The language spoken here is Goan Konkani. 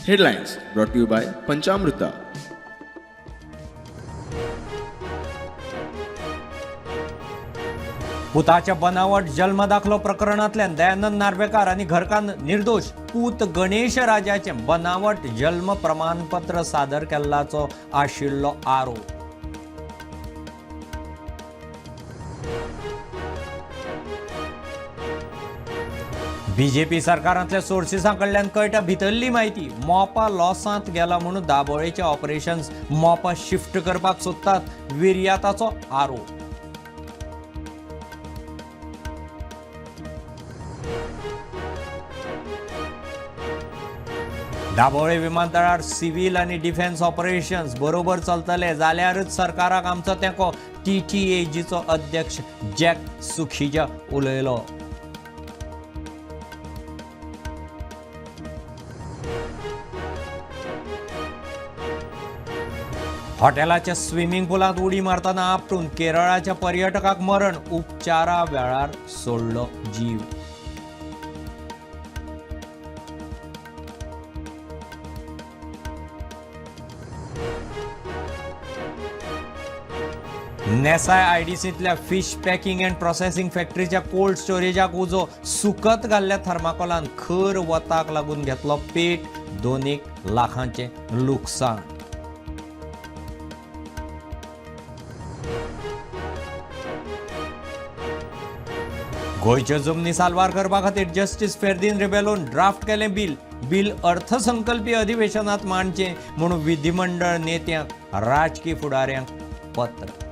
Headlines brought to you by Panchamruta. पुताच्या बनावट जल्म दाखलो प्रकरणांतल्यान दयानंद नार्वेकार आनी घरकान्न निर्दोश. पूत गणेश राजाचें बनावट जल्म प्रमाणपत्र सादर केल्ल्याचो आशिल्लो आरोप. बीजेपी सरकारांतल्या सोर्सिसां कडल्यान कळटा भितरली म्हायती. मोपा लॉसांत गेला म्हणून दाबोळेचे ऑपरेशन्स मोपा शिफ्ट करपाक सोदतात, विर्याताचो आरोप. दाबोळे विमानतळार सिव्हिल आनी डिफेन्स ऑपरेशन्स बरोबर चलतले जाल्यारच सरकाराक आमचो तेंको, टीटीएजीचो अध्यक्ष जॅक सुखिजा उलयलो. हॉटेलाच्या स्विमिंग पुलांत उडी मारतना आपटून केरळाच्या पर्यटकाक मरण, उपचारा वेळार सोडलो जीव. नेसाय आयडीसींतल्या फिश पॅकिंग अँड प्रोसेसिंग फॅक्टरीच्या कोल्ड स्टोरेजाक उजो, सुकत घाल्ल्या थर्माकोलान खर वताक लागून घेतलो पेट, 2 लाखांचें लुकसाण. गोंयच्यो जमनी साल्वार करपा खातीर जस्टीस फेर्दीन रिबेलोन ड्राफ्ट केलें बिल. बिल अर्थसंकल्पीय अधिवेशनात मांडचें म्हणून विधिमंडळ नेत्यांक, राजकी फुडाऱ्यांक पत्र.